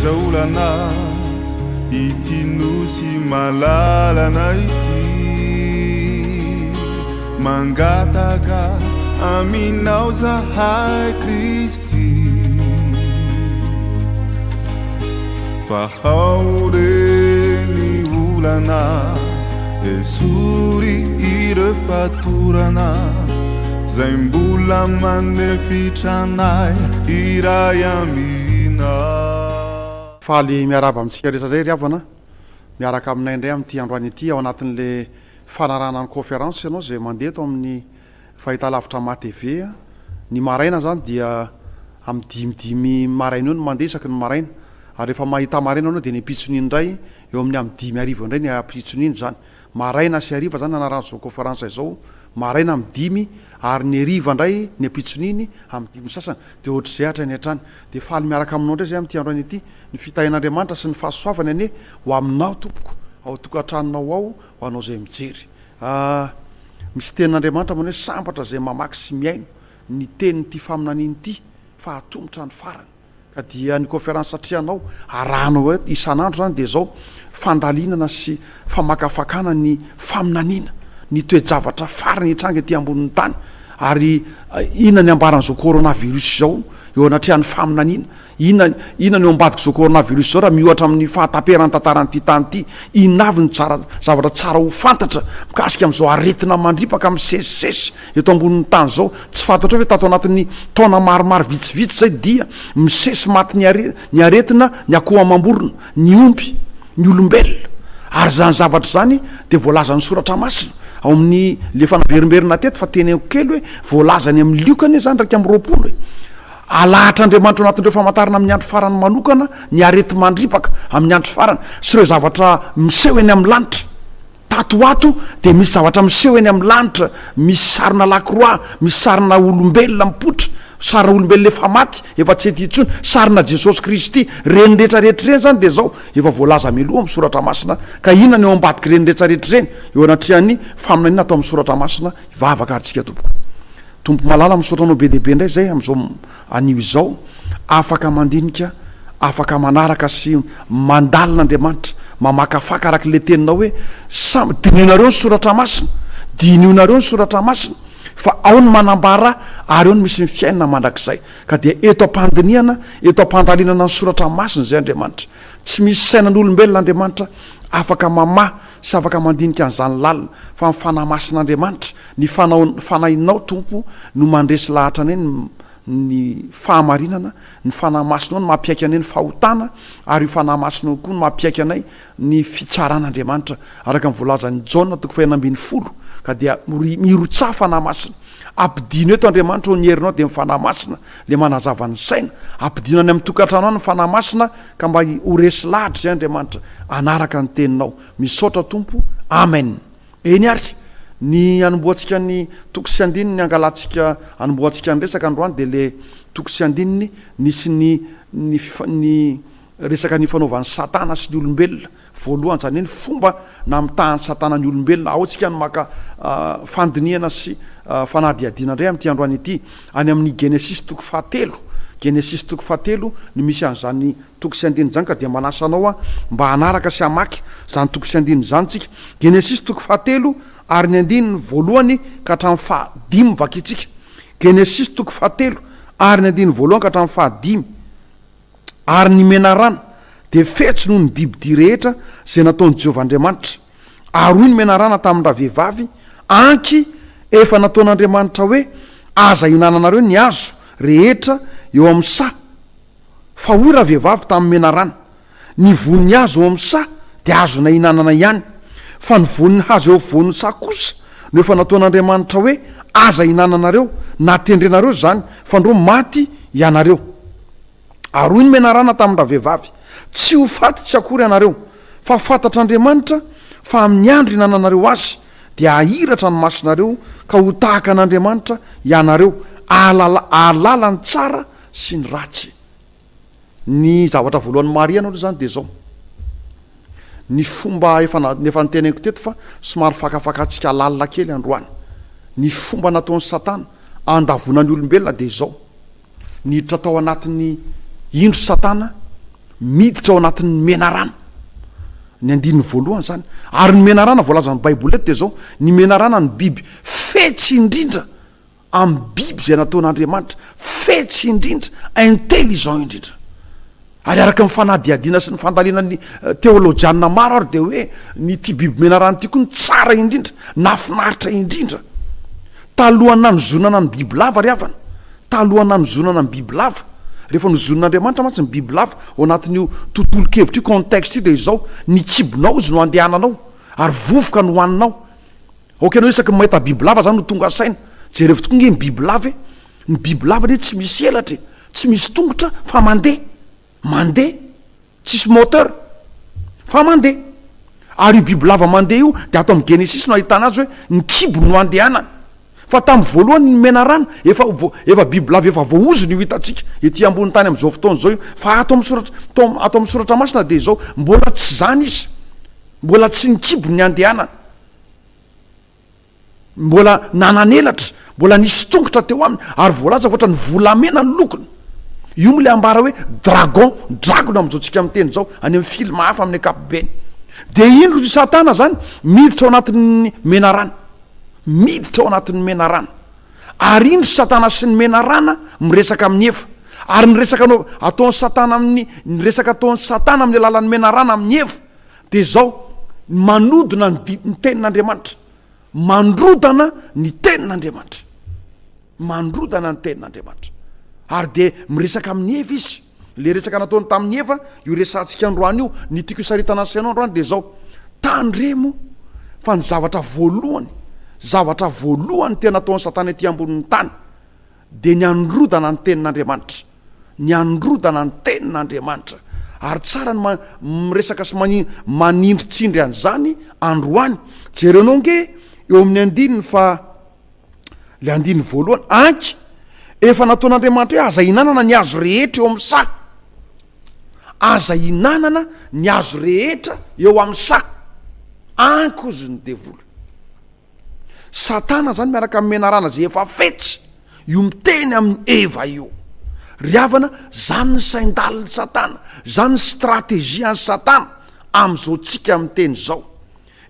Misedra olana ity nosy malalana ity Mangataka aminao zahay Kristy Vahao re ny olana Esory ireo fatorana Zay mbola manefitra anay hiray aminao. Faly miarahaba amintsika rehetra indray ry havana, miaraka aminay indray amin'ity androany ity ao anatin'ilay fanarahana ny conférence ianao izay mandeha eto amin'ny fahitalavitra MATV. Ny maraina izany dia amin'ny dimy dimy maraina eo no mandeha isaky ny maraina ary rehefa mahita maraina ianao dia ny ampitson'iny indray eo amin'ny amin'ny dimy hariva eo indray ny ampitson'iny izany. Maraina sy hariva izany nanarahana izao conférence izao, maraina amin'ny dimy ary ny hariva indray ny ampitson'iny amin'ny dimy sasany dia ohatr'izay hatrany hatrany. Dia faly miaraka aminao indray izay amin'ity androany ity. Ny fitahian'Andriamanitra sy ny fahasoavany anie ho aminao tompoko ao an-tokantranonao ao ho anao izay mijery. Ah, misy tenin'Andriamanitra manao hoe sambatra izay mamaky sy mihaino ny tenin'ity faminaniana ity fa hatomotra ny farany. Ka dia ny conférence atrehanao, arahanao isan'andro izany dia izao, fandalinana sy famakafakana ny faminaniana, ny toe-javatra farany hitranga ety ambonin'ny tany, ary inona ny ambaran'izao coronavirus izao eo anatrehan'ny faminaniana. Inona, inona no eo ambadik'izao coronavirus izao raha miohatra amin'ny fahataperan'ny tantaran'ity tany ity? Inona avy ny tsara, zavatra tsara ho fantatra mikasika amin'izao aretina mandripaka misesisesy eto ambonin'ny tany izao? Tsy fantatrao ve tato anatin'ny taona maromaro vitsivitsy izay dia misesy maty ny are, ny aretina ny akoho amam-borona, ny omby, ny olombelona? Ary izany zavatra izany dia voalazan'ny Soratra Masina ao amin'ny, le efa naverimberina teto fa teneniko kely hoe voalaza any amin'ny Lioka anie izany 21 e! Alahatr'Andriamanitra ao anatin'ireo famantarana amin'ny andro farany manokana ny areti-mandripaka amin'ny andro farany sy ireo zavatra miseho eny amin'ny lanitra. Tato ho ato dia misy zavatra miseho eny amin'ny lanitra, misy sarina lakroa, misy sarina olombelona mipoitra, sarina olombelona efa maty, efa tsy ety intsony, sarina Jesosy Kristy. Ireny rehetra rehetra ireny izany dia izao, efa voalaza mialoha amin'ny Soratra Masina. Ka inona no eo ambadik'ireny rehetra rehetra ireny? Eo anatrehan'ny faminaniana atao amin'ny Soratra Masina, hivavaka ary tsika tompoko. Tompo malala misaotra anao be dia be indray zay amizao anio izao afaka mandinika afaka manaraka sy mandalina Andriamanitra mamakafaka araka le teninao hoe samy dinihonareo ny soratra masina dinihonareo ny soratra masina fa ao ny manambara ary ao ny misy ny fiainana mandrakizay ka dia eto am-pandinihana eto am-pandalinana ny soratra masina izay Andriamanitra tsy misy sainan'olombelona Andriamanitra afaka mamaha sy afaka mandinika an'izany lalina fa ny Fanahy Masin'Andriamanitra Ny fanao fanahinao Tompo no mandresy lahatra anay ny ny fahamarinana, ny Fanahy Masinao no mampiaiky anay ny fahotana, ary io Fanahy Masinao koa no mampiaiky anay ny fitsaran'Andriamanitra, araka ny voalazan'i Jaona toko fahenina ambinifolo, ka dia mirotsaha Fanahy Masina, ampidino eto Andriamanitra ô ny herinao dia ny Fanahy Masina le manazava ny saina, ampidino any amin'ny tokantrano any ny Fanahy Masina ka mba ho resy lahatra izay Andriamanitra hanaraka ny teninao, misaotra Tompo, Amen. Eny ary, ny hanombohantsika ny toko sy andininy hangalantsika hanombohantsika ny resaka androany dia le toko sy andininy nisy ny ny ny resaka nifanaovan'i Satana sy ny olombelona voalohany, izany hoe ny fomba namitahan'i Satana ny olombelona. Ao tsika no maka fandinihana sy fanadihadiana indray amin'ity androany ity, any amin'ny Genesisy toko fahatelo. Genesisy toko fahatelo no misy an'izany Toko sy andininy izany ka dia manasa anao aho mba hanaraka sy hamaky izany toko sy andininy izany tsika. Genesisy toko fahatelo ary ny andininy voalohany ka hatramin'ny fahadimy vakintsika. Genesisy toko fahatelo ary ny andininy voalohany ka hatramin'ny fahadimy. Ary ny menarana dia fetsy noho ny bibi-dia rehetra izay nataon'i Jehovah Andriamanitra. Ary hoy ny menarana tamin-dravehivavy, Anky efa nataon'Andriamanitra hoe, Aza ihinananareo ny hazo rehetra eo amin'ny saha. Fa hoy ravehivavy tamin'ny menarana, Ny voan'ny hazo eo amin'ny saha dia azonay ihinanana ihany, fa ny voan'ny hazo eo afovoan'ny saha kosa no efa nataon'Andriamanitra hoe, Aza ihinananareo, na tendrenareo izany, fandrao maty ianareo. Ary hoy ny menarana tamin-dravehivavy, Tsy ho faty tsy akory ianareo, fa fantatr'Andriamanitra fa amin'ny andro ihinananareo azy dia hahiratra ny masonareo ka ho tahaka an'Andriamanitra ianareo, hahalala hahalala ny tsara sy ny ratsy. Ny zavatra voalohany marihana aloha izany dia izao, ny fomba efa efa noteneniko teto fa somary fakafakantsika lalina kely androany. Ny fomba nataon'i Satana handavoana ny olombelona dia izao, niditra tao anatin'ny indro Satana, Miditra ao anatin'ny menarana. Ny andininy voalohany izany. Ary ny menarana voalazan'ny Baiboly eto dia izao, ny menarana ny biby fetsy indrindra amin'ny biby izay nataon'Andriamanitra, fetsy indrindra, intelligent indrindra. Ary araka ny fanadihadiana sy ny fandalinan'ny teolojianina maro ary dia hoe ny ity biby menarana ity koa no tsara indrindra, nahafinaritra indrindra. Talohan'ny nanozonana ny bibilava ry havana, talohan'ny nanozonana ny bibilava, rehefa nozonin'Andriamanitra mantsy ny bibilava ao anatin'io tontolon-kevitra io, contexte io dia izao, ny kibonao izy no andehananao ary vovoka no hohaninao. Aoka ianao isaky ny mahita bibilava zany ho tonga saina. Jerevo tokoa nge ny bibilava e! Ny bibilava anie tsy misy elatra e! Tsy misy tongotra fa mandeha. Mandeha. Tsisy moteur. Fa mandeha. Ary io bibilava mandeha io dia ato amin'ny Genesisy no ahitana azy hoe ny kibony no andehanany. Fa tamin'ny voalohany ny menarana efa efa bibilava efa voaozona io hitantsika ety ambony tany amin'izao fotoana izao io. Fa ato amin'ny soratra ato amin'ny soratra masina dia izao mbola tsy izany izy. Mbola tsy ny kibony ny andehanany. Mbola nanan'elatra, mbola nisy tongotra teo aminy, ary voalaza fa ohatran'ny volamena ny lokony. Io moa ilay ambara hoe dragon, dragona amin'izao tsika miteny izao, any amin'ny film hafa amin'ny ankapobeny. Dia indro i Satana izany miditra ao anatin'ny menarana. Miditra ao anatin'ny menarana. Ary indro Satana sy ny menarana miresaka amin'i Eva. Ary ny resaka ataon'i Satana amin'ny, ny resaka ataon'i Satana amin'ny alalan'ny menarana amin'i Eva Dia izao, manodina ny di-, ny tenin'Andriamanitra. Mandrodana ny tenin'Andriamanitra. Mandrodana ny tenin'Andriamanitra. Ary dia miresaka amin'i Eva izy. Ilay resaka nataony tamin'i Eva, io resahantsika androany io, ny tiako hisaritana ny sainao androany dia izao, tandremo fa ny zavatra voalohany, zavatra voalohany tena ataon'i Satana ety ambonin'ny tany, dia ny handrodana ny tenin'Andriamanitra, ny handrodana ny tenin'Andriamanitra. Ary tsara ny miresaka sy manindritsindry an'izany androany. Jerenao nge eo amin'ny andininy fa le andininy voalohany, anky efa nataon'Andriamanitra hoe aza hinanana ny hazo rehetra eo amin'ny saha. Aza hinanana ny hazo rehetra eo amin'ny saha. Anky hozy ny devoly. Satana zany miaraka amin'ny menarana zay efa fetsy io miteny amin'i Eva io. Ry havana, zany ny sain-dalin'i Satana, zany ny stratégie an'i Satana amin'izao tsika miteny izao.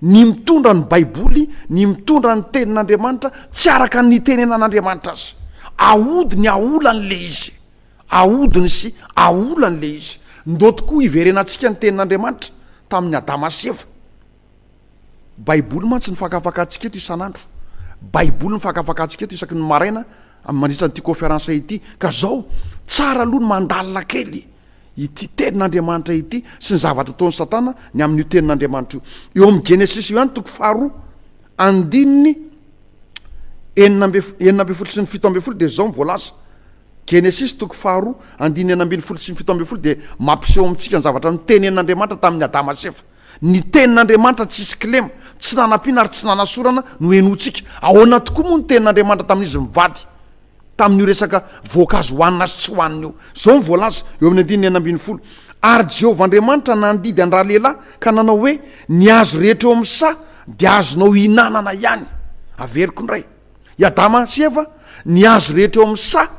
Ny mitondra ny baiboly, ny mitondra ny tenin'Andriamanitra tsy araka ny nitenenan'Andriamanitra azy. Ahodiny aolany le izy. Ahodiny sy aolany le izy. Ndao tokoa hiverenantsika ny tenin'Andriamanitra tamin'i Adama sy Eva. Baiboly mantsy ny fakafakantsika eto isan'andro. Baiboly ny fakafakantsika eto isaky ny maraina mandritra an'ity conférence ity. Ka zao, tsara aloha ny mandalina kely ity tenin'Andriamanitra ity sy ny zavatra ataon'i Satana ny amin'io tenin'Andriamanitra io. Eo amin'ny Genesisy io ihany toko faharoa andininy 16 sy ny 17 dia zao ny voalaza. Genesisy toko faharoa andininy 16 sy ny 17 dia mampiseho amintsika ny zavatra notenenin'Andriamanitra tamin'i Adama sy Eva. Ny tenin'Andriamanitra tsisy kilema, tsy nanampiana ary tsy nanasorana no henointsika. Ahoana tokoa moa ny tenin'Andriamanitra tamin'izy mivady tamin'io resaka voankazo hohanina sy tsy hohanina io? Izao no voalaza eo amin'ny andininy 16, Ary Jehovah Andriamanitra nandidy an-dralehilahy ka nanao hoe, Ny hazo rehetra eo amin'ny saha dia azonao ihinanana ihany. Averiko indray. I Adama sy Eva, ny hazo rehetra eo amin'ny saha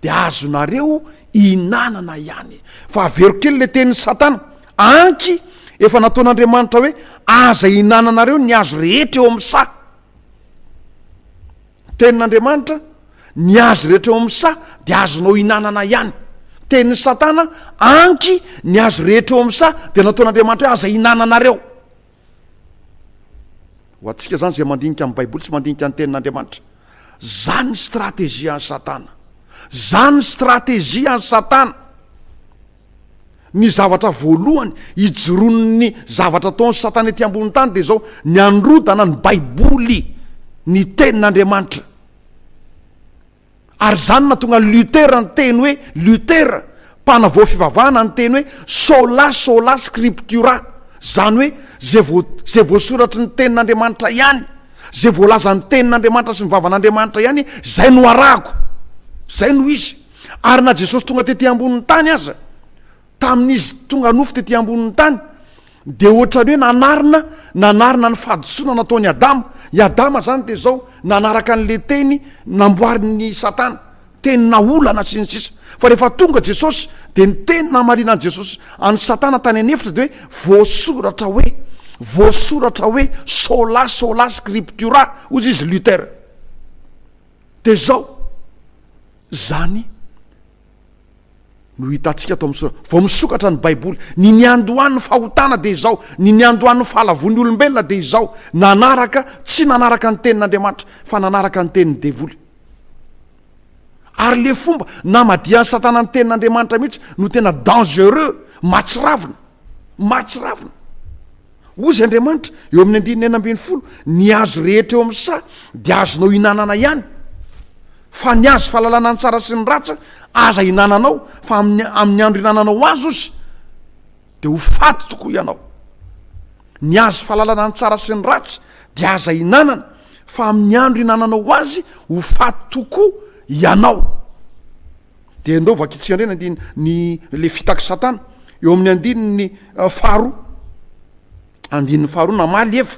dia azonareo ihinanana ihany. Fa averiko kely ilay tenin'i Satana, Anky efa nataon'Andriamanitra hoe aza ihinananareo ny hazo rehetra eo amin'ny saha. Tenin'Andriamanitra, ny hazo rehetra eo amin'ny saha dia azonao ihinanana ihany. Tenin'i Satana, anky ny hazo rehetra eo amin'ny saha dia nataon'Andriamanitra hoe aza ihinananareo. Ho antsika zany zay mandinika ny baiboly sy mandinika ny tenin'Andriamanitra. Zany ny stratégie an'i Satana. Zany ny stratégie an'i Satana. Ny zavatra voalohany ijoroan'ny zavatra ataon'i Satana ety ambony tany dia izao, ny handrodana ny baiboly, ny tenin'Andriamanitra. Ary izany no nahatonga an'i Luther niteny hoe, Luther, mpanavao fivavahana niteny hoe, sola sola scriptura, izany hoe izay vo, izay voasoratry ny tenin'Andriamanitra ihany, izay voalazan'ny tenin'Andriamanitra sy ny vavan'Andriamanitra ihany, izay no arahako. Izay no izy. Ary na Jesosy tonga tety ambonin'ny tany aza, tamin'izy tonga nofo tety ambonin'ny tany, dia ohatran'ny hoe nanarina, nanarina ny fahadisoana nataon'i Adama. I Adama izany dia izao, nanaraka an'ilay teny namboarin'i Satana. teny naolana sy ny sisa. Fa rehefa tonga Jesosy dia ny teny namarinan'i Jesosy an'i Satana tany an'efitra dia hoe voasoratra hoe, voasoratra hoe sola sola scriptura, hozy izy Luther. Dia izao, izany no hitantsika ato amin'ny soratra. Vao misokatra ny Baiboly, ny niandohan'ny fahotana dia izao, ny niandohan'ny fahalavoan'ny olombelona dia izao, nanaraka, tsy nanaraka ny tenin'Andriamanitra, fa nanaraka ny tenin'ny devoly. Ary le fomba namadihan'i Satana ny tenin'Andriamanitra mihitsy no tena dangereux, mahatsiravina, mahatsiravina. Hozy Andriamanitra, eo amin'ny andininy 16, ny hazo rehetra eo amin'ny saha dia azonao hinanana ihany, fa ny hazo fahalalana ny tsara sy ny ratsy aza hinananao, fa amin'ny amin'ny andro hinananao azy ozy dia ho faty tokoa ianao. Ny hazo fahalalana ny tsara sy ny ratsy dia aza hinanana, fa amin'ny andro hinananao azy ho faty tokoa ianao. Dia ndao vakitsika indray ny andininy ny le fitak'i Satana eo amin'ny andininy eh, faharoa. Andininy faharoa namaly Eva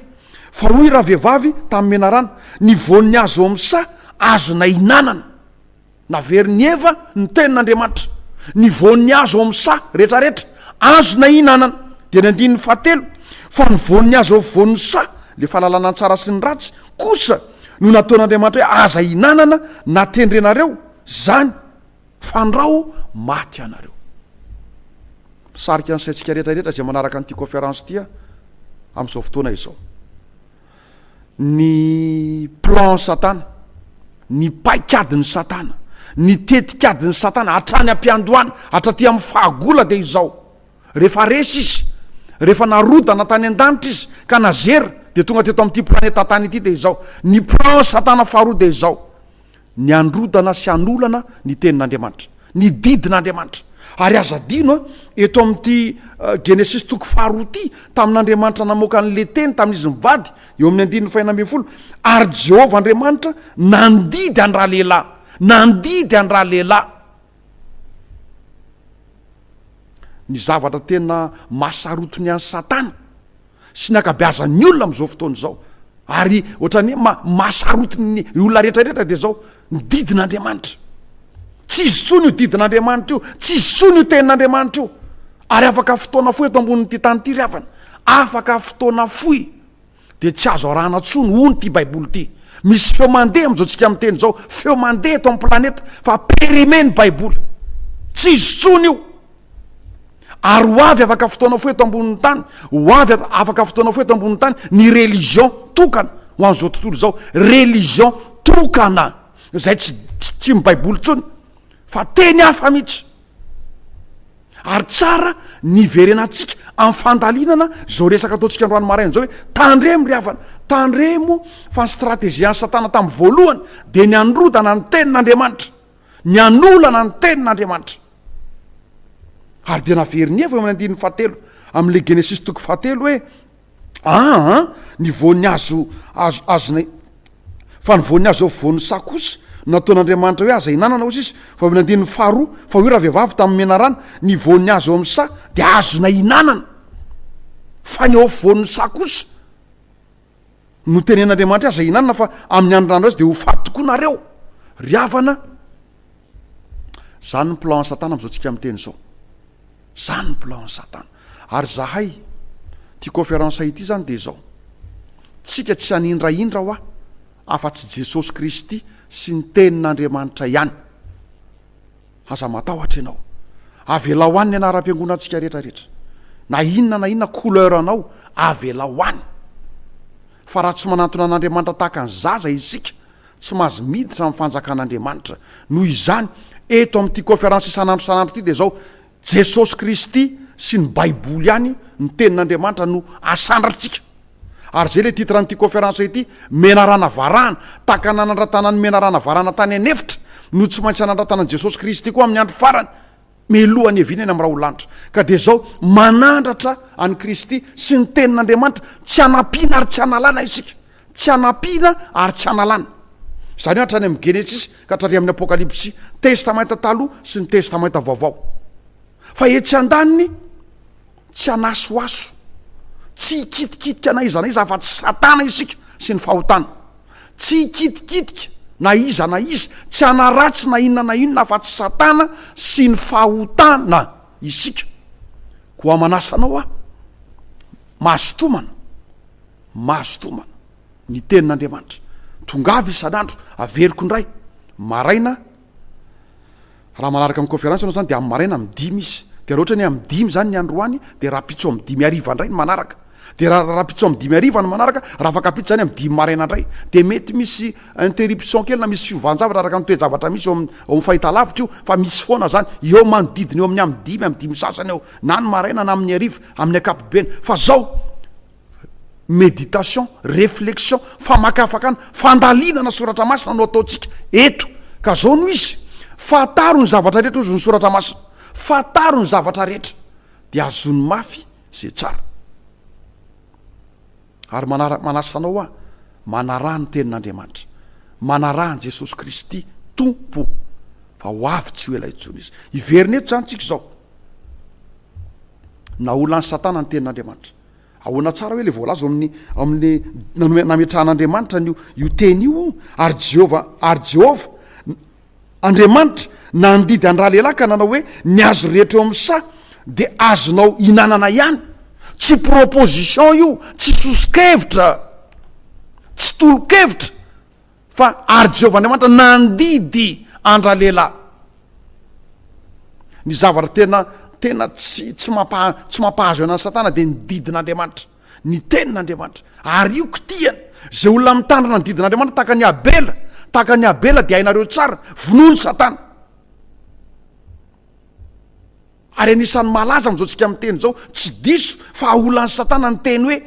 fa hoy ravehivavy tamin'ny menarana, ny voan'ny hazo ao amin'ny saha azonay hinanana. Naverin'i Eva ny tenin'Andriamanitra. Ny voan'ny hazo ao amin'ny saha rehetrarehetra azonay hinanana. Dia ny andininy fahatelo fa ny voan'ny hazo eo afovoan'ny saha, le fahalalana ny tsara sy ny ratsy, kosa no nataon'Andriamanitra hoe aza hinanana na tendrenareo Zany fandrao maty ianareo. Misarika ny saintsika rehetra rehetra izay manaraka an'ity conférence ity aho amin'izao fotoana izao. Ny plan satana, ny paikadin'i satana, ny tetikadin'i satana hatrany am-piandohana hatraty amin'ny fahagola dia izao. Rehefa resy izy, rehefa narodana tany an-danitra izy ka nazera dia tonga teto amin'ity planeta tany ity dia izao. Ny plan satana faharoa dia izao. ny handrodana sy hanolana ny tenin'Andriamanitra, ny didin'Andriamanitra. Ary aza adino an, eto amin'ity Genesisy toko faharoa ity, tamin'Andriamanitra namoaka an'ilay teny tamin'izy mivady, eo amin'ny andininy fahenina ambinifolo, ary Jehovah Andriamanitra nandidy an-dralehilahy, nandidy an-dralehilahy. Ny zavatra tena mahasarotiny an'i Satana, sy ny ankabeazan'ny olona amin'izao fotoana izao ary ohatran'ny hoe mahasarotiny ny olona rehetra rehetra dia izao ny didin'Andriamanitra. Tsy izy intsony io didin'Andriamanitra io, tsy izy intsony io tenin'Andriamanitra io. Ary afaka fotoana fohy eto ambonin'ity tany ity ry havana, afaka fotoana fohy dia tsy azo arahana intsony hono ity Baiboly ity. Misy feo mandeha amin'izao tsika miteny izao, feo mandeha eto amin'ny planeta fa périmé ny Baiboly. Tsy izy intsony io. Ary ho avy afaka fotoana fohy eto ambonin'ny tany, ho avy afaka fotoana fohy eto ambonin'ny tany ny religion tokana ho an'izao tontolo izao, religion tokana izay tsy tsy ny baiboly intsony fa teny hafa mihitsy. Ary tsara ny hiverenantsika amin'ny fandalinana izao resaka ataontsika androany maraina izao hoe tandremo ry havana, tandremo fa ny stratégie an'i Satana tamin'ny voalohany dia ny handrodana ny tenin'Andriamanitra, ny hanolana ny tenin'Andriamanitra. Ary dia naverin'i Eva eo amin'ny andininy fahatelo amin'ilay Genesisy toko fahatelo hoe, Aa, ny voan'ny hazo azo azonay, fa ny voan'ny hazo afovoan'ny saha kosa no nataon'Andriamanitra hoe aza ihinanana, hoy izy. Fa eo amin'ny andininy faharoa, fa hoy ravehivavy tamin'ny menarana, ny voan'ny hazo eo amin'ny saha dia azonay ihinanana, fa ny eo afovoan'ny saha kosa no tenen'Andriamanitra hoe aza ihinanana, fa amin'ny andro andro azy dia ho faty tokoa nareo. Ry havana, Zany ny plan satana amizao tsika miteny zao. Zany ny plan satana. Ary zahay, ty conférence ity zany de zao. Tsika tsy hanindrahindra hoa afa tsy Jesosy Kristy sy ny tenin'Andriamanitra ihany. Aza matahotra ianao. Avelao any ny anaram-piangonantsika rehetra rehetra. Na inona na inona couleur anao, avelao any. Fa raha tsy manantona an'Andriamanitra tahaka ny zaza isika, Tsy mahazo miditra amin'ny fanjakan'Andriamanitra. Noho izany, eto amin'ity conférence isan'andro isan'andro ity dia izao, Jesosy Kristy sy ny Baiboly ihany, ny Tenin'Andriamanitra no asandratsika. Ary izay ilay titre an'ity conférence ity, Menarana varahana. Tahaka ny nanandratana ny menarana varahana tany an'efitra, no tsy maintsy hanandratana an'i Jesosy Kristy koa amin'ny andro farany. Meloha ny heviana eny amin'ny rahon-lanitra. Ka dia izao, manandratra an'i Kristy sy ny Tenin'Andriamanitra, tsy hanampiana ary tsy hanalana isika. Tsy hanampiana ary tsy hanalana. Izany hoe hatrany amin'ny Genesisy ka hatrany amin'ny Apokalypsy, Testamenta Taloha sy ny Testamenta Vaovao. Fa etsy andaniny, tsy hanasohaso, tsy hikitikitika na iza na iza afa-tsy Satana isika sy ny fahotana. Tsy hikitikitika. Na iza na iza, tsy hanaratsy na inona na inona afa-tsy Satana sy ny fahotana isika. Koa manasa anao aho, mazotomana, mazotomana ny tenin'Andriamanitra. Tongava isan'andro, averiko indray, maraina, raha manaraka ny conférence ianao zany dia amin'ny maraina amin'ny dimy izy. Dia raha ohatra ny amin'ny dimy zany ny androany, dia rahampitso amin'ny dimy hariva indray ny manaraka. Dia raha rahampitso amin'ny dimy hariva ny manaraka, raha afaka-pito zany amin'ny dimy maraina indray. Dia mety misy interruption kely na misy fiovan-javatra araka ny toe-javatra misy eo amin'ny ao amin'ny fahitalavitra io, fa misy foana zany, eo manodidina eo amin'ny amin'ny dimy, amin'ny dimy sasany eo, na ny maraina na amin'ny hariva, amin'ny ankapobeny. Fa zao, méditation, réflexion, famakafakana, fandalinana soratra masina no ataontsika eto. Ka zao no izy, fantaro ny zavatra rehetra hozy ny soratra masina, fantaro ny zavatra rehetra, dia azony mafy ze tsara. Ary manara, manasa anao aho, manaraha ny tenin'Andriamanitra, manaraha an'i Jesosy Kristy Tompo, fa ho avy tsy ho ela intsony Izy. Hiverina eto izany tsika izao. Naolan'i Satana ny tenin'Andriamanitra. Ahoana tsara hoe le voalaza ao amin'ny ao amin'ny nanome nametrahan'Andriamanitra an'io io teny io ary Jehovah ary Jehovah Andriamanitra nandidy an-dralehilahy ka nanao hoe ny hazo rehetra eo amin'ny saha dia azonao hinanana ihany. Tsy proposition io, tsy soso-kevitra, tsy tolo-kevitra fa ary Jehovah Andriamanitra nandidy an-dralehilahy. Ny zavatra tena tena tsy tsy mampa tsy mampahazo aina an'i Satana dia ny didin'Andriamanitra, ny tenin'Andriamanitra. Ary io kitihany. Izay olona mitandrina ny didin'Andriamanitra tahaka an'i Abela, tahaka an'i Abela dia hainareo tsara, vonoiny Satana. Ary anisan'ny malaza amin'izao tsika miteny izao, tsy diso fa aholan'i Satana ny teny hoe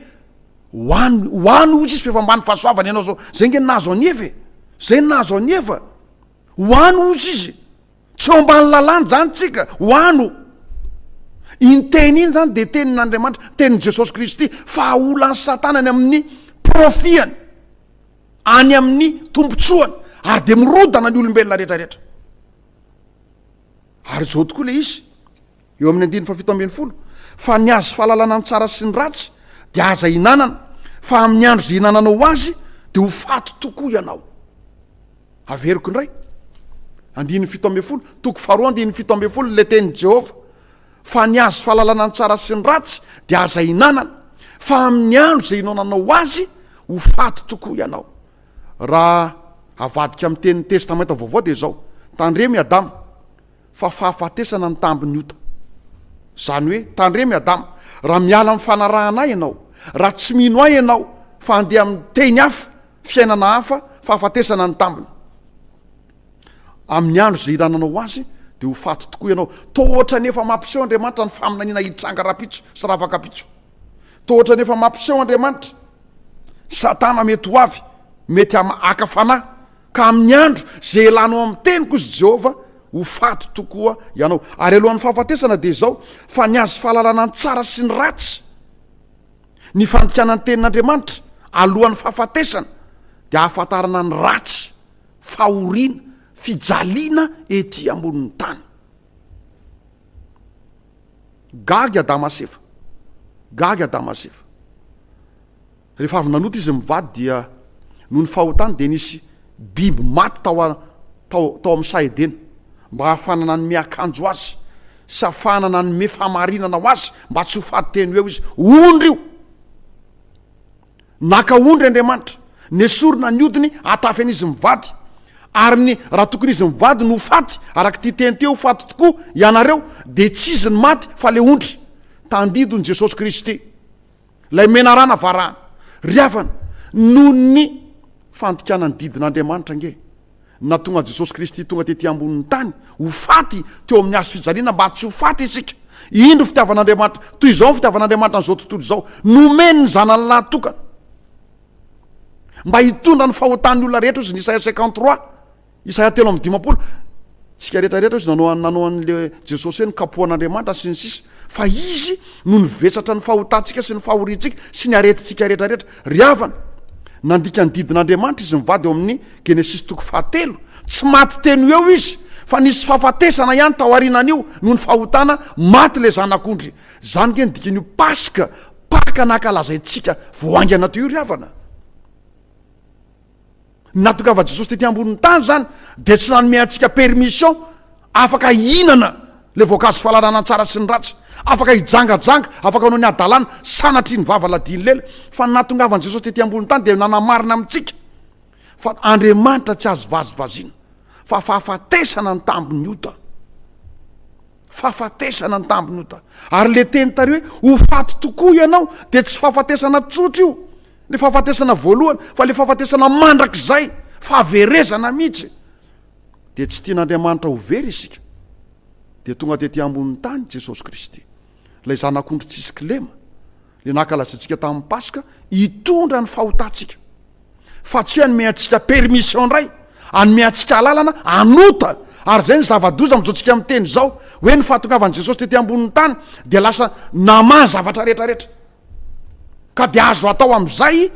ho any ho any hozy izy fa efa ambany fahasoavana ianao izao. Zay nge nahazo an'i Eva e. Zay nahazo an'i Eva. Ho any hozy izy. Tsy eo ambany lalàna izany tsika, ho any o. Iny teny iny zany dia tenin'Andriamanitra, tenin'i Jesosy Kristy, fa aholan'i Satana any amin'ny profit-ny, any amin'ny tombontsoany, ary dia mirodana ny olombelona rehetra rehetra. Ary izao tokoa ilay izy, eo amin'ny andininy fahafito ambin'ny folo, fa ny azy fahalalana ny tsara sy ny ratsy dia aza hinanana, fa amin'ny andro izay hinananao azy dia ho faty tokoa ianao. Averiko indray, andininy 17, toko faharoa andininy 17, ilay tenin'i Jehovah, fa ny azy fahalalana ny tsara sy ny ratsy dia aza hinanana, fa amin'ny andro izay hinananao azy ho faty tokoa ianao. Raha avadika amin'ny tenin'ny Testamenta Vaovao dia izao, Tandremo i Adama, fa fahafatesana ny tambin'ny ota. Izany hoe, tandremo i Adama, raha miala amin'ny fanarahana ahy ianao, raha tsy mino ahy ianao, fa handeha amin'ny teny hafa, fiainana hafa, fahafatesana ny tambiny. Amin'ny andro izay hirananao azy, dia ho faty tokoa ianao. Toa ohatran'ny efa mampiseho Andriamanitra ny faminaniana hitranga rahampitso sy rahavakapitso. Toa ohatran'ny efa mampiseho Andriamanitra, Satana mety ho avy, mety haka fanahy, ka amin'ny andro izay ilanao amin'ny teniko, hozy Jehovah, ho faty tokoa ianao. Ary alohan'ny fahafatesana dia izao, fa ny azy fahalalana ny tsara sy ny ratsy, ny fandikana ny tenin'Andriamanitra alohan'ny fahafatesana dia ahafantarana ny ratsy, fahoriana, fijaliana ety ambonin'ny tany. Gaga Adama sy Eva. Gaga Adama sy Eva. Rehefa avy nanota izy mivady dia noho ny fahotany dia nisy biby maty tao tao tao amin'ny saha Edena mba hahafahana nanome akanjo azy sy hahafahana nanome fahamarinana ho azy mba tsy ho faty teny ho eo izy. Ondry io! Naka ondry Andriamanitra, nesorina ny hodiny hatafy an'izy mivady. Ary ny raha tokony izy mivady no ho faty, araka ity teny ity hoe ho faty tokoa ianareo, dia tsy izy no maty fa le ondry. Tandindon'i Jesosy Kristy. Ilay menarana varahana. Ry havana, noho ny fandikana ny didin'Andriamanitra ange, nahatonga an'i Jesosy Kristy tonga tety ambonin'ny tany, ho faty teo amin'ny hazo fijaliana mba tsy ho faty isika. Indro fitiavan'Andriamanitra, toy izao ny fitiavan'Andriamanitra an'izao tontolo izao, nomeny ny Zanany lahy tokana, mba hitondra ny fahotan'ny olona rehetra, hozy ny Isaia 53. Isaia 53, Tsika rehetra rehetra hozy nanao nanao an'le Jesosy hoe nokapohan'Andriamanitra sy ny sisa fa izy no nivesatra ny fahotantsika sy ny fahoriantsika sy ny aretintsika rehetra rehetra. Ry havana, nandika ny didin'Andriamanitra izy mivady ao amin'ny Genesisy toko fahatelo. Tsy maty teny ho eo izy fa nisy fahafatesana ihany tao aorianan'io noho ny fahotana, maty le zanak'ondry. Zany nge ny dikan'io Paska, Paka nankalazaintsika vao haingana teo io ry havana. Ny nahatongavan'i Jesosy tety ambonin'ny tany izany dia tsy nanome antsika permission afaka hihinana ilay voankazo fahalalana ny tsara sy ny ratsy, afaka hijangajanga, afaka hanao ny hadalana, sanatria ny vava ladian'ny lela. Fa ny nahatongavan'i Jesosy tety ambonin'ny tany dia nanamarina amintsika fa Andriamanitra tsy azo vazivaziana, fa fahafatesana ny tambin'ny ota. Fahafatesana ny tambin'ny ota. Ary ilay teny tary hoe ho faty tokoa ianao dia tsy fahafatesana tsotra io. Le fahafatesana voalohany fa le fahafatesana mandrakizay, fahaverezana mihitsy. Dia tsy tian'Andriamanitra ho very isika. Dia tonga tety ambonin'ny tany Jesosy Kristy, ilay zanak'ondry tsisy kilema, le nankalazaintsika tamin'ny Paska, hitondra ny fahotantsika. Fa tsy hoe hanome antsika permission indray, hanome antsika alalana hanota. Ary izay ny zava-doza amin'izao tsika miteny izao, hoe ny fahatongavan'i Jesosy tety ambonin'ny tany dia lasa namaha zavatra rehetra rehetra. Ka dia azo atao amin'izay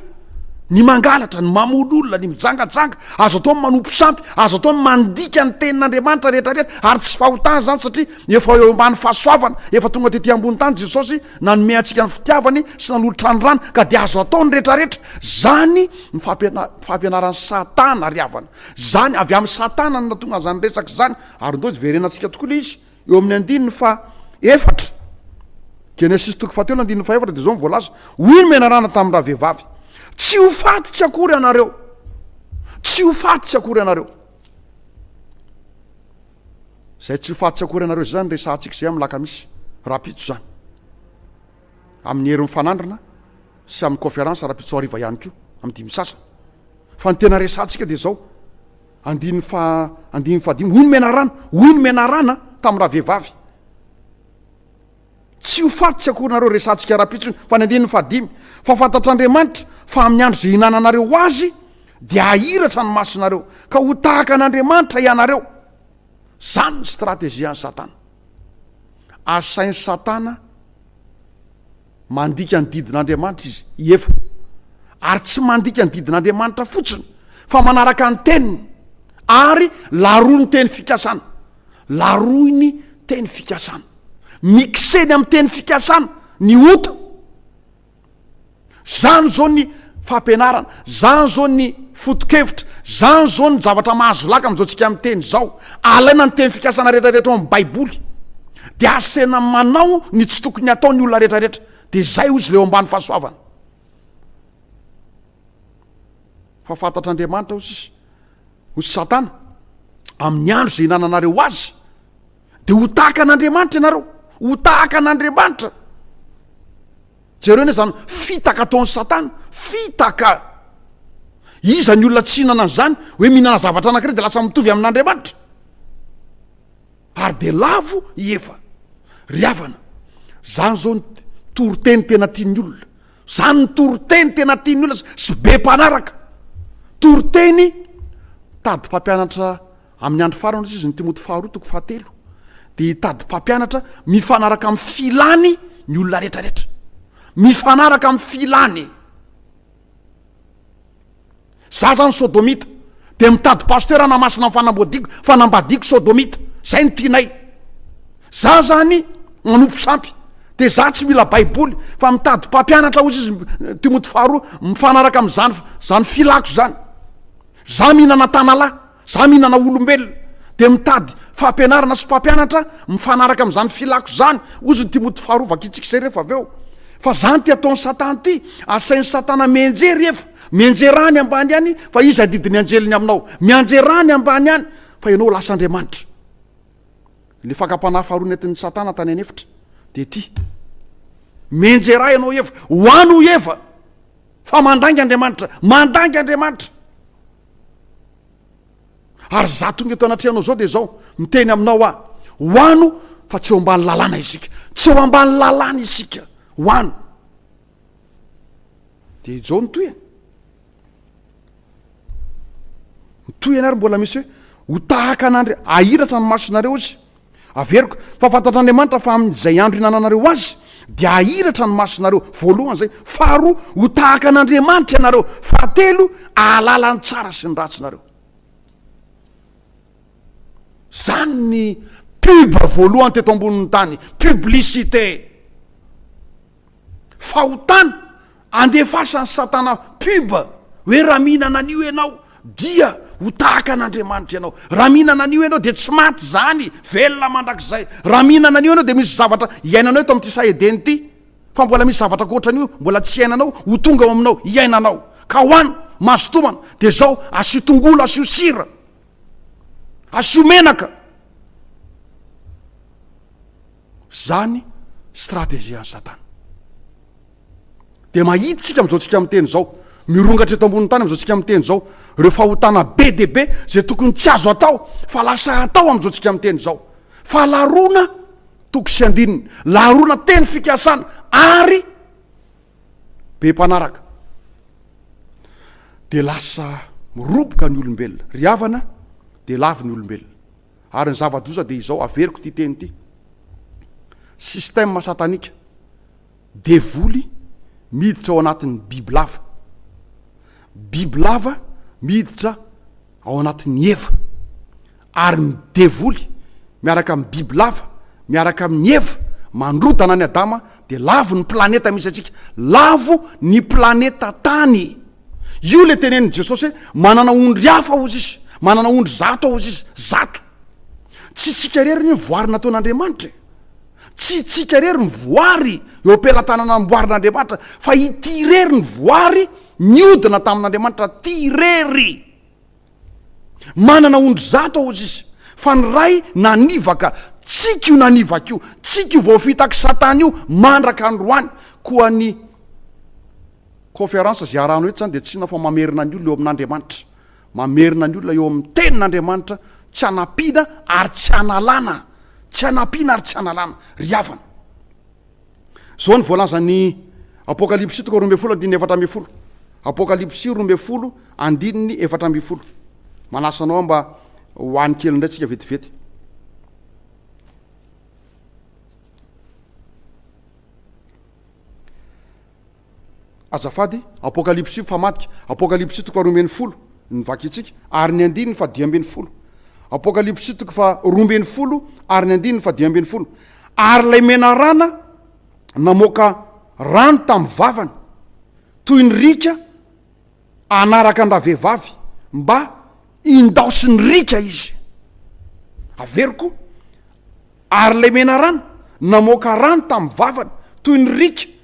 ny mangalatra, ny mamono olona, ny mijangajanga, azo atao ny manompo sampy, azo atao ny mandika ny tenin'Andriamanitra rehetra rehetra, ary tsy fahotana izany satria efa eo ambany fahasoavana, efa tonga tety ambony tany Jesosy nanome antsika ny fitiavany sy nanolotra ny rany, ka dia azo atao ny rehetra rehetra. Zany ny fampianaran'i Satana ry havana. Zany avy amin'i Satana no nahatonga an'izany resaka izany, ary ndao hiverenantsika tokoa ilay izy. Eo amin'ny andininy faha efatra, Genesisy toko fahatelo andininy faha efatra dia izao no voalaza, Hoy ny menarana tamin'ny ravehivavy, Tsy ho faty tsy akory ianareo, tsy ho faty tsy akory ianareo. Izay tsy ho faty tsy akory ianareo izay zany resahantsika izay amin'ny lakamisy rahampitso izany. Amin'ny herin'ny fanandrina sy amin'ny conférence rahampitso hariva ihany koa amin'ny dimy sasany. Fa ny tena resahantsika dia izao, Andininy faha andininy fahadimy, hoy ny menarana, hoy ny menarana tamin'ny ravehivavy, Tsy ho faty tsy akory nareo, resahantsika rahampitso iny, fa ny andininy fahadimy, fa fantatr'Andriamanitra fa amin'ny andro izay hihinananareo azy dia hahiratra ny masonareo, ka ho tahaka an'Andriamanitra ianareo. Zany ny stratégie an'i Satana. Asain'i Satana Mandika ny didin'Andriamanitra izy, i Eva. Ary tsy mandika ny didin'Andriamanitra fotsiny, fa manaraka ny teniny. Ary laroiny teny fikasana. Laroiny teny fikasana. Mixeny amin'ny teny fikasana ny ota. Zany zao ny fampianarana, zany zao ny foto-kevitra, zany zao ny zavatra mahazo laka amin'izao tsika miteny izao. Alaina ny teny fikasana rehetrarehetra ao amin'ny Baiboly, de asena manao ny tsy tokony hatao ny olona rehetrarehetra, de zay hozy le eo ambany fahasoavana. Fa fantatr'Andriamanitra hozy izy, hozy Satana, amin'ny andro izay hinananareo azy, de ho tahaka an'Andriamanitra ianareo, ho tahaka an'Andriamanitra. Jereo anie zany fitaka ataon'i satana, fitaka! Iza ny olona tsy hinana an'izany hoe mihinana zavatra anankiray de lasa mitovy amin'Andriamanitra? Ary de lavo i Eva. Ry havana, zany zao ny toriteny tena tian'ny olona. Zany ny toriteny tena tian'ny olona sy be mpanaraka. Toriteny tady mpampianatra Amin'ny andro farany hoy izy, ny Timoty faharoa toko fahatelo, dia hitady mpampianatra mifanaraka amin'ny filany ny olona rehetrarehetra. Mifanaraka amin'ny filany. Za zany sodomita, dia mitady pasteur hanamasina ny fanambadiako, fanambadiako sodomita. Zay no tianay. Za zany manompo sampy, dia za tsy mila baiboly, fa mitady mpampianatra hoy izy, Timoty faharoa, mifanaraka amin'izany zany filako zany. Za mihinana tanalahy, za mihinana olombelona, dia mitady fampianarana sy mpampianatra mifanaraka amin'izany filako izany, hozy ny Timoty faharoa, vakintsika izay rehefa avy eo. Fa zany ty ataon'i Satana ty, asain'i Satana mianjery efa, mianjera any ambany any fa izy handidy ny anjeliny aminao, mianjera any ambany any fa ianao lasa Andriamanitra. Le fakam-panahy faharoa nentin'i Satana tany an'efitra dia ty, mianjera ianao Eva, ho any hoy Eva, Fa mandainga Andriamanitra, mandainga Andriamanitra. Ary za tonga eto anatrehanao zao dia zao, miteny aminao aho, ho ano fa tsy eo ambany lalàna isika, tsy eo ambany lalàna isika, ho ano. Dia izao ny tohiny. Ny tohiny ary mbola misy hoe, ho tahaka an'Andri-, ahiratra ny masonareo izy. Averiko, fa fantatr'Andriamanitra fa amin'izay andro hinananareo azy, dia hahiratra ny masonareo, voalohany izay, faharoa, ho tahaka an'Andriamanitra ianareo, fahatelo, hahalala ny tsara sy ny ratsy nareo. Zany ny pub voalohany teto ambonin'ny tany, publicité. Fahotana, andefasan'i satana pub hoe raha mihinana an'io ianao. dia ho tahaka an'Andriamanitra ianao. Raha mihinana an'io ianao dia tsy maty izany, velona mandrakizay. Raha mihinana an'io ianao dia misy zavatra iainanao eto amin'ity saha Edena ity, fa mbola misy zavatra ankoatran'io mbola tsy iainanao ho tonga ao aminao, hiainanao. Ka hoano, mazotomana, dia izao, asio tongolo, asio sira, asio menaka. Izany stratégie an'i Satana. Dia mahita isika amin'izao tsika miteny izao, mirongatra eto ambonin'ny tany amin'izao tsika miteny izao, ireo fahotana be dia be izay tokony tsy azo atao fa lasa atao amin'izao tsika miteny izao. Fa laroana toko sy andininy, laroana teny fikasana ary be mpanaraka. Dia lasa miroboka ny olombelona. Ry havana, dia lavo ny olombelona. Ary ny zava-doza dia izao, averiko ity teny ity, système satanika. Devoly miditra ao anatin'ny bibilava. Bibilava miditra ao anatin'ny Eva. Ary ny devoly miaraka amin'ny bibilava, miaraka amin'i Eva, mandrodana an'i Adama, dia lavo ny planeta misy antsika. Lavo ny planeta tany. Io le tenenin'i Jesosy hoe manana ondry hafa hozy izy, manana ondry zato hozy izy, zato. Tsy isika irery ny voary nataon'Andriamanitra e. Tsy itsika irery ny voary eo am-pelatanana namboarin'Andriamanitra, fa ity irery ny voary niodina tamin'Andriamanitra, ty irery. Manana ondry zato aho, hozy izy, fa ny ray nanivaka, tsika io nanivaka io, tsika io voafitak'i Satana io mandraka androany. Koa ny conférence izay arahanao eto izany dia tsy inona fa mamerina ny olona eo amin'Andriamanitra. Mamerina ny olona eo amin'ny tenin'Andriamanitra, tsy hanampiana ary tsy hanalana. Tsy hanampiana ary tsy hanalana. Ry havana. Izao ny voalazan'ny Apokalypsy toko 12 andininy 14. Apokalypsy 12 andininy 14. Manasa anao mba ho any kely indray tsika vetivety. Azafady, Apokalypsy mifamadika. Apokalypsy toko faharoa ambin'ny folo no vakintsika, ary ny andininy fahadimy ambin'ny folo. Apokalypsy toko faharoa ambin'ny folo ary ny andininy fahadimy ambin'ny folo. Ary ilay menarana namoaka rano tamin'ny vavany, toy ny riaka hanaraka an-dravehivavy mba hindaosin'ny riaka izy. Averiko, ary ilay menarana namoaka rano tamin'ny vavany, toy ny riaka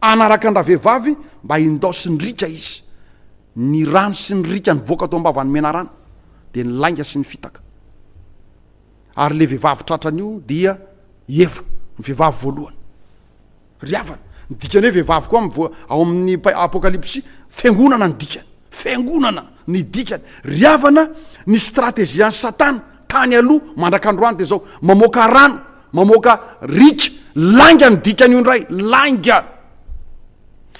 Hanaraka an-dravehivavy mba hindaosin'ny riaka izy. Ny rano sy ny riaka nivoaka tao am-bavan'ny menarana dia ny lainga sy ny fitaka. Ary ilay vehivavy tratran'io dia i Eva, ny vehivavy voalohany. Ry havana, ny dikany hoe vehivavy koa amin'ny ao amin'ny Apokalypsy, fiangonana ny dikany. Fiangonana ny dikany. Ry havana, ny stratégie an'i Satana tany aloha mandrak'androany dia izao, mamoaka rano, mamoaka riaka, lainga ny dikan'io indray, lainga.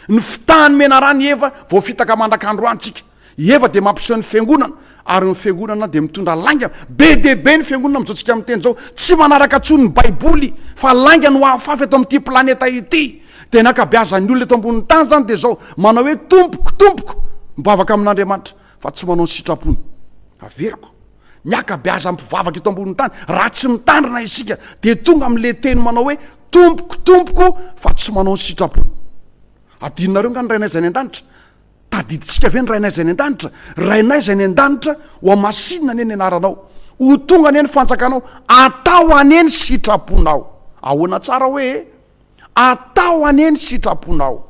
Ny fitahan'ny menarana i Eva voafitaka mandrak'androany tsika. I Eva dia mampiseho ny fiangonana, ary ny fiangonana dia mitondra lainga. Be dia be ny fiangonana amin'izao tsika miteny izao, tsy manaraka intsony ny Baiboly, fa lainga no hahafafy eto amin'ity planeta ity. Dia ny ankabeazan'ny olona eto ambonin'ny tany izany dia izao, manao hoe Tompoko, Tompoko, mivavaka amin'Andriamanitra, fa tsy manao ny sitrapony. Averiko, ny ankabeazan'ny mpivavaka eto ambonin'ny tany, raha tsy mitandrina isika, dia tonga amin'ilay teny manao hoe Tompoko, Tompoko, fa tsy manao ny sitrapony. Adinonareo nga ny Rainay izay any an-danitra? Tadidintsika ve ny Rainay izay any an-danitra? Rainay izay any an-danitra, ho hamasinina anie ny anaranao. Ho tonga anie ny fanjakanao, atao anie ny sitraponao. Ahoana tsara hoe? Atao anie ny sitraponao.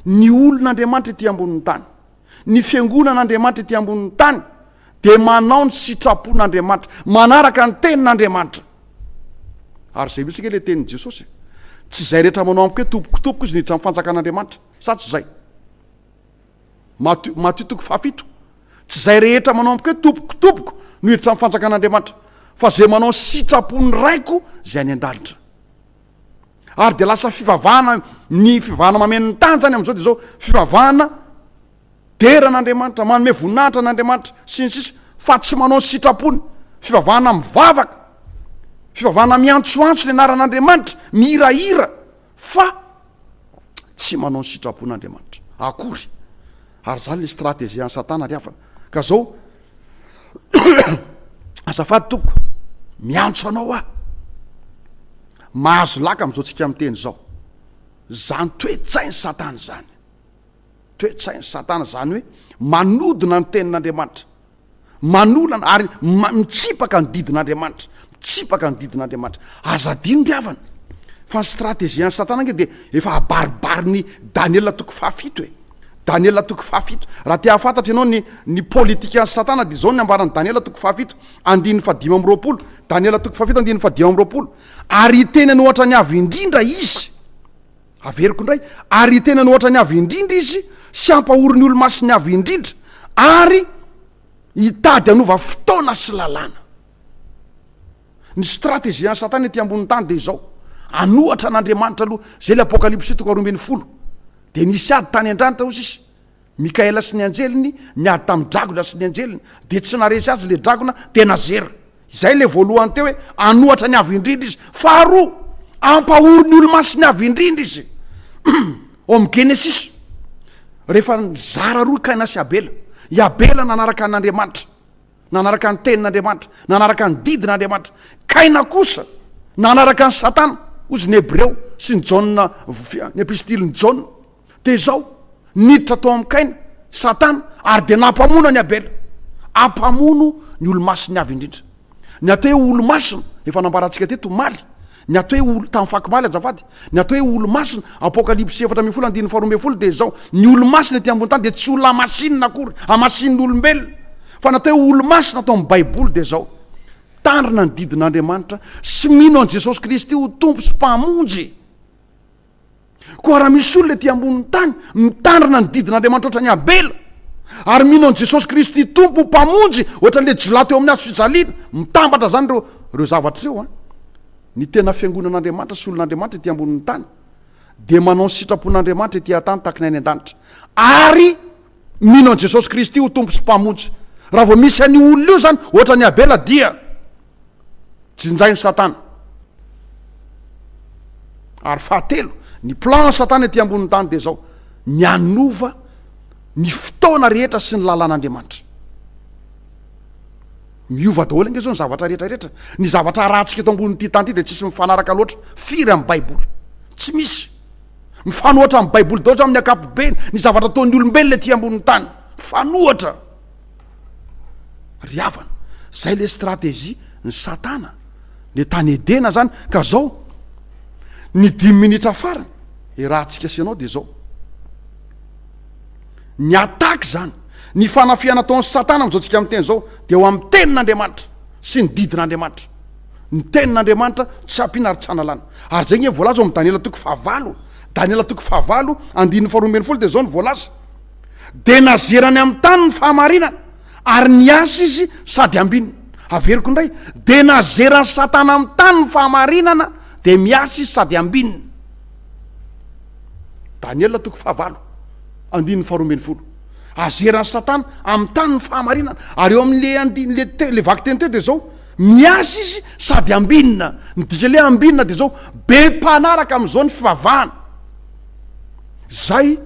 Ny olon'Andriamanitra ety ambonin'ny tany, ny fiangonan'Andriamanitra ety ambonin'ny tany dia manao ny sitrapon'Andriamanitra, manaraka ny tenin'Andriamanitra. Ary izay mihitsy ange ilay tenin'i Jesosy. Tsy izay rehetra manao amiko hoe tompoko tompoko izy no hiditra amin'ny fanjakan'Andriamanitra. Sa tsy izay? Matio, Matio toko fahafito. Tsy izay rehetra manao amiko hoe tompoko tompoko no hiditra amin'ny fanjakan'Andriamanitra, fa izay manao ny sitrapon'ny Raiko izay any an-danitra. Ary dia lasa fivavahana, ny fivavahana mameno ny tany zany amin'izao dia izao, fivavahana dera an'Andriamanitra, manome voninahitra an'Andriamanitra, sy ny sisa, fa tsy manao ny sitrapony. Fivavahana mivavaka, fivavahana miantsoantso ny anaran'Andriamanitra, mihirahira, fa tsy manao ny sitrapon'Andriamanitra akory. Ary zany le stratégie an'i Satana ry havana. Ka zao, azafady tompoko, miantso anao aho. Mahazo laka amin'izao tsika miteny izao. Zany toe-tsain'i Satana zany. Toe-tsain'i Satana izany hoe manodina ny tenin'Andriamanitra, manolana ary mitsipaka ny didin'Andriamanitra, mitsipaka ny didin'Andriamanitra. Aza adino ry havana fa ny stratégie an'i Satana ange dia efa abaribarin'i Daniela toko fahafito e. Daniela toko fahafito. Raha te hahafantatra ianao ny ny politikan'i Satana dia izao ny ambaran'i Daniela toko fahafito andininy fahadimy amby 20. Daniela toko fahafito andininy fahadimy amby 20. Ary hiteny an'ohatra ny avo indrindra izy. Averiko indray, ary hiteny an'ohatra ny avo indrindra izy sy hampahory ny olo-masin'ny avo indrindra ary hitady hanova fotoana sy lalàna. Ny stratégie an'i Satana ety ambonin'ny tany dia izao, anohatra an'Andriamanitra aloha, izay ilay Apokalypsy toko 12. Dia nisy ady tany an-danitra hoy sisa. Mikaela sy ny anjeliny niady tamin'ny dragona sy ny anjeliny, dia tsy naharesy azy ilay dragona, dia nazera. Izay ilay voalohany teo hoe anohatra ny Avo Indrindra izy. Faharoa, ampahory ny olo-masin'ny Avo Indrindra izy. Ao amin'ny Genesisy, rehefa nizara roa i Kaina sy Abela, i Abela nanaraka an'Andriamanitra, nanaraka ny tenin'Andriamanitra, nanaraka ny didin'Andriamanitra. Kaina kosa nanaraka an'i Satana, hozy ny Hebreo sy ny Jaona, ny epistilin'i Jaona. Dia izao, niditra tao amin'i Kaina, Satana, ary dia nampamono an'i Abela. Ampamono ny olo-masin'ny Avo Indrindra. Ny atao hoe olo-masina, efa nambarantsika teto omaly, ny atao hoe olo, tamin'ny fakomaly azafady, ny atao hoe olo-masina, Apokalypsy 14 andininy faharoa ambin'ny folo dia izao, ny olo-masina ety ambony tany dia tsy olona hamasinina akory, hamasinin'olombelona, fa ny atao hoe olo-masina ato amin'ny Baiboly dia izao, tandrina ny didin'Andriamanitra sy mino an'i Jesosy Kristy ho Tompo sy Mpamonjy. Koa raha misy olona ety ambonin'ny tany mitandrina ny didin'Andriamanitra ohatran'i Abela, ary mino an'i Jesosy Kristy Tompo ho Mpamonjy ohatran'ilay jiolahy teo amin'ny hazo fijaliana, mitambatra izany ireo ireo zavatra ireo an. Ny tena fiangonan'Andriamanitra sy olon'Andriamanitra ety ambonin'ny tany dia manao ny sitrapon'Andriamanitra ety an-tany tahaka ny any an-danitra, ary mino an'i Jesosy Kristy ho Tompo sy Mpamonjy. Raha vao misy an'io olona io izany ohatran'i Abela dia Jinjain'i Satana. Ary fahatelo, ny plan Satana ety ambonin'ny tany dia izao, ny hanova ny fotoana rehetra sy ny lalàn'Andriamanitra. Miova daholo ange zao ny zavatra rehetra rehetra. Ny zavatra arahantsika eto ambonin'ity tany ity dia tsisy mifanaraka loatra firy amin'ny Baiboly. Tsy misy. Mifanohatra amin'ny Baiboly daholo zao amin'ny ankapobeny ny zavatra ataon'ny olombelona ety ambonin'ny tany. Mifanohatra. Ry havana, zay le stratégie ny satana, le tany Edena zany, ka zao, ny dimy minitra farany, iarahantsika sy ianao de zao, ny attaque zany, ny fanafihana ataon'ny satana am'izao tsika miteny zao, de eo amin'ny tenin'Andriamanitra sy ny didin'Andriamanitra. Ny tenin'Andriamanitra tsy ampiana ary tsy analana. Ary zay nge voalaza ao amin'ny Daniela toko fahavalo, Daniela toko fahavalo, andininy faharoa ambin'ny folo de zao ny voalaza. Dia nazerany amin'ny tany ny fahamarinana, ary niasa izy sady ambinina. Averiko indray, dia nazeran'i Satana amin'ny tany ny fahamarinana, dia miasa izy sady ambinina. Daniela toko fahavalo, andininy faharoa ambin'ny folo. Azeran'i Satana amin'ny tany ny fahamarinana, ary eo amin'le andininy, le te-, le vakiteny teo dia izao, miasa izy sady ambinina. Ny dikan'le ambinina dia izao, be mpanaraka amin'izao ny fivavahana. Zay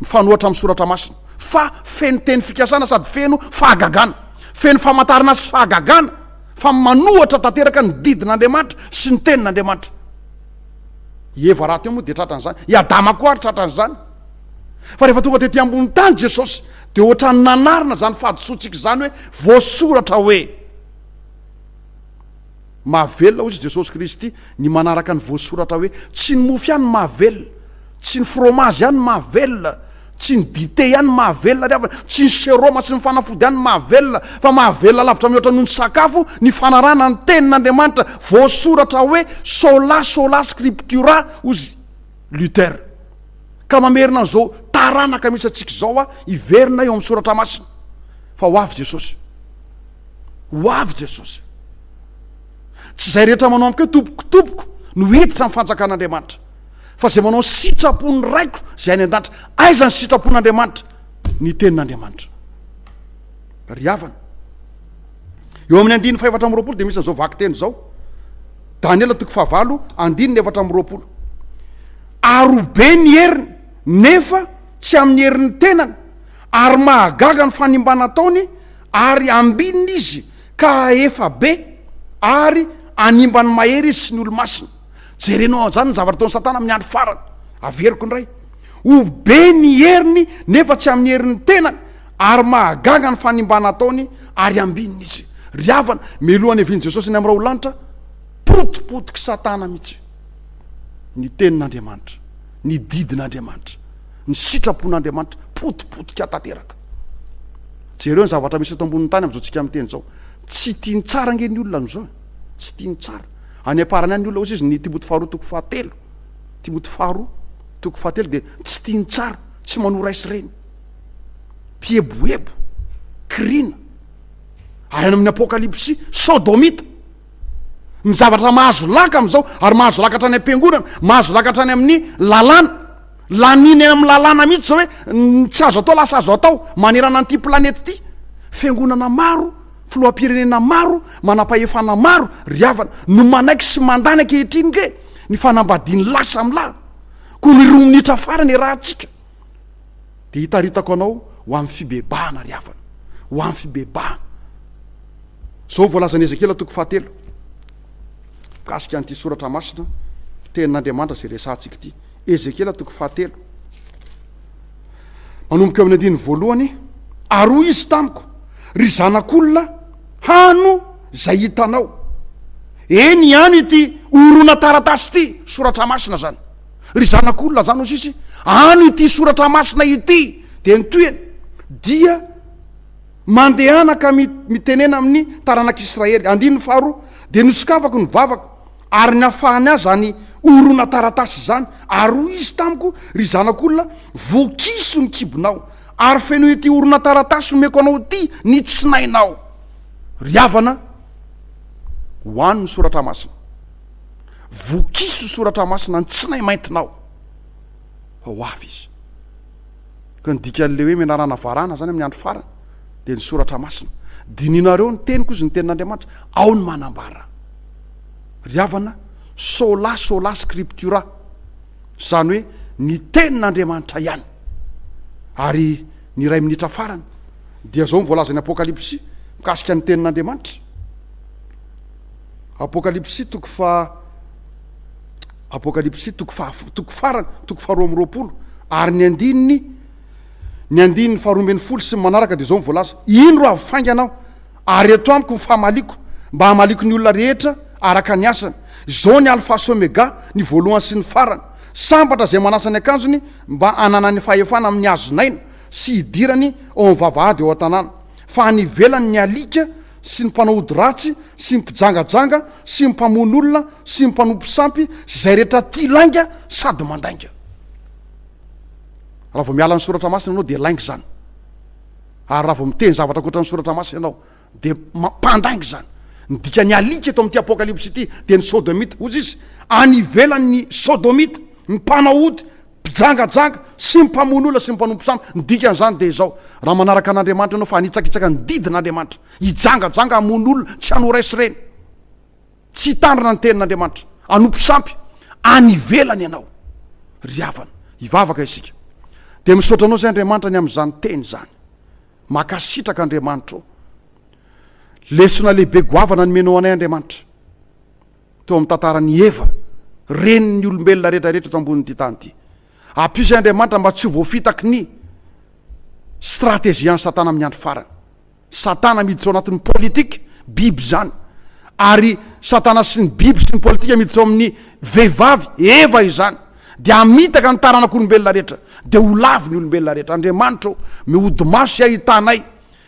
mifanohatra amin'ny soratra masina fa feno teny fikasana sady feno fahagagana, feno famantarana sy fahagagana fa manohatra tanteraka ny didin'Andriamanitra sy ny tenin'Andriamanitra. I Eva rahateo moa dia tratran'izany, i Adama koa ary tratran'izany. Fa rehefa tonga tety ambony tany Jesosy dia ohatran'ny nanarina izany fahadisoantsika izany hoe voasoratra hoe Mahavelona, hoy izy, Jesosy Kristy, ny manaraka ny voasoratra hoe, Tsy ny mofo ihany no mahavelona, tsy ny fromage ihany no mahavelona, tsy ny dite ihany no mahavelona ry havana, tsy ny sérum sy ny fanafody ihany no mahavelona, fa mahavelona lavitra mihoatra noho ny sakafo ny fanarahana ny Tenin'Andriamanitra voasoratra hoe, Sola sola scriptura, hoy Luther. Ka mamerina an'izao taranaka misy antsika izao aho, hiverina eo amin'ny Soratra Masina, fa ho avy Jesosy. Ho avy Jesosy. Tsy izay rehetra manao amiko hoe tompoko, tompoko no hiditra amin'ny fanjakan'Andriamanitra, fa izay manao ny sitrapon'ny Raiko izay any an-danitra. Aiza ny sitrapon'Andriamanitra? Ny tenin'Andriamanitra. Ry havana, eo amin'ny andininy fahefatra amby 20 dia misy an'izao vakiteny izao. Daniela toko fahavalo, andininy 24. Ary ho be ny heriny, nefa tsy amin'ny herin'ny tenany, ary mahagaga ny fanimbana ataony, Ary ambinina izy ka hahefa be, ary hanimba ny mahery izy sy ny olo-masina. Jerenao an'izany ny zavatra ataon'i Satana amin'ny andro farany. Averiko indray. Ho be ny heriny nefa tsy amin'ny herin'ny tenany, ary mahagaga ny fanimbana ataony ary ambinina izy. Ry havana, mialohan'ny havian'i Jesosy any amin'ny rahon-lanitra, potipotik'i Satana mihitsy ny tenin'Andriamanitra, ny didin'Andriamanitra, ny sitrapon'Andriamanitra, potipotika tanteraka. Jereo ny zavatra misy eto ambonin'ny tany amin'izao tsika miteny izao. Tsy tiany tsara ange ny olona amin'izao e. Tsy tiany tsara. Any am-parany any ny olona hozy izy ny Timoty faharoa toko fahatelo. Timoty faharoa toko fahatelo dia tsy tiany tsara, tsy manoa ray sy reny. Mpieboebo, kirina. Ary any amin'ny Apokalypsy, sodomita. Ny zavatra mahazo laka amin'izao, ary mahazo laka hatrany am-piangonana, mahazo laka hatrany amin'ny lalàna. Laniana eny amin'ny lalàna mihitsy izao hoe ny tsy azo atao lasa azo atao manerana an'ity planety ity. Fiangonana maro, filoham-pirenena maro, manam-pahefana maro, ry havana, no manaiky sy mandany ankehitriny nge ny fanambadian'ny lahy samy lahy. Koa ny roa minitra farany iarahantsika dia hitaritako anao ho amin'ny fibebahana ry havana, ho amin'ny fibebahana. Izao voalazan'i Ezekiela toko fahatelo mikasika an'ity soratra masina tenin'Andriamanitra izay resahantsika ity. Ezekiela toko fahatelo. Manomboka eo amin'ny andininy voalohany, ary hoy izy tamiko, ry zanak'olona, hano izay hitanao. Eny, hano ity horonan-taratasy ity, soratra masina izany. Ry zanak'olona izany hoy izy, hano ity soratra masina ity. Dia ny tohiny, dia mandehana ka mitenena amin'ny taranak'Israely. Andininy faharoa, dia nosokafako ny vavako, Ary nafahany ahy izany horonan-taratasy izany, ary hoy izy tamiko, Ry zanak'olona, vokiso ny kibonao, ary fenoy ity horonan-taratasy omeko anao ity ny tsinainao. Ry havana, ho any ny soratra masina. Vokiso soratra masina ny tsinay maintinao, fa ho avy izy. Ka ny dikan'ilay hoe menarana varahana izany amin'ny andro farany dia ny soratra masina. Dininareo ny teniko izy ny tenin'Andriamanitra, ao ny manambara. Ry havana, sola sola scriptura, izany hoe ny tenin'Andriamanitra ihany. Ary ny iray minitra farany dia izao ny voalazan'ny Apokalypsy mikasika ny tenin'Andriamanitra. Apokalypsy toko fa Apokalypsy toko faha toko farany, toko faharoa amby roapolo, ary ny andininy ny andininy faharoa ambin'ny folo sy ny manaraka dia izao ny voalaza, Indro avy faingana aho, ary eto amiko ny famaliako, mba hamaliako ny olona rehetra araka ny asany. Izao ny Alfa sy Omega, ny voalohany sy ny farany. Sambatra izay manasa ny akanjony mba hananany fahefana amin'ny hazon'aina sy hidirany ao amin'ny vavahady ao an-tanàna. Fa any ivelany ny alika sy ny mpanao ody ratsy sy ny mpijangajanga sy ny mpamono olona sy ny mpanompo sampy sy izay rehetra tia lainga sady mandainga. Raha vao miala ny soratra masina ianao dia lainga izany. Ary raha vao miteny zavatra ankoatra ny soratra masina ianao dia mpandainga izany. Ny dikan'ny alika eto amin'ity apokalypsy ity dia ny sodomita. Hoy izy, any ivelany ny sodomita, ny mpanao ody, mpijangajanga sy ny mpamono olona sy ny mpanompo sampy. Ny dikan'izany dia izao, raha manaraka an'Andriamanitra ianao fa hanitsakitsaka ny didin'Andriamanitra, hijangajanga, hamono olona, tsy hanoa ray sy reny, tsy hitandrina ny tenin'Andriamanitra, hanompo sampy, any ivelany ianao. Ry havana, hivavaka isika. Dia misaotra anao izay Andriamanitra ny amin'izany teny izany. Mankasitraka Andriamanitra ô. Lesona lehibe goavana nomenao anay Andriamanitra. teo amin'ny tantaran'i Eva, renin'ny olombelona rehetra rehetra eto ambonin'ity tany ity. Ampio izay Andriamanitra mba tsy ho voafitaky ny stratégie an'i Satana amin'ny andro farany. Satana miditra ao anatin'ny politika, biby izany. Ary Satana sy ny biby sy ny politika miditra ao amin'ny vehivavy, Eva izany. Dia hamitaka ny taranak'olombelona rehetra. Dia ho lavo ny olombelona rehetra. Andriamanitra ô, mihody maso izay ahitanay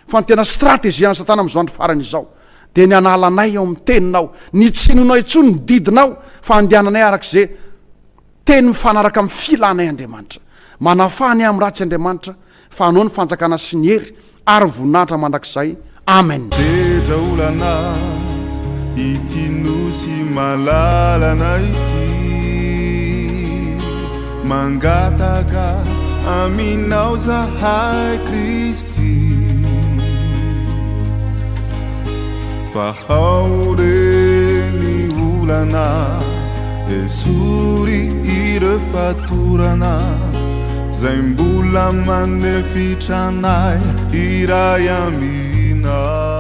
Fa ny tena stratégie an'i Satana amin'izao andro farany izao dia ny hanala anay ao amin'ny teninao, ny tsy hinoanay intsony ny didinao fa handehananay araka izay teny mifanaraka amin'ny filanay Andriamanitra. Manafaha anay amin'ny ratsy Andriamanitra fa anao ny fanjakana sy ny hery ary ny voninahitra mandrakizay. Amen. Sedra olana ity nosy malalana ity Mangataka aminao zahay Kristy Vahao re ny olana Esory ireo fatorana Zay mbola manefitra anay hiray aminao.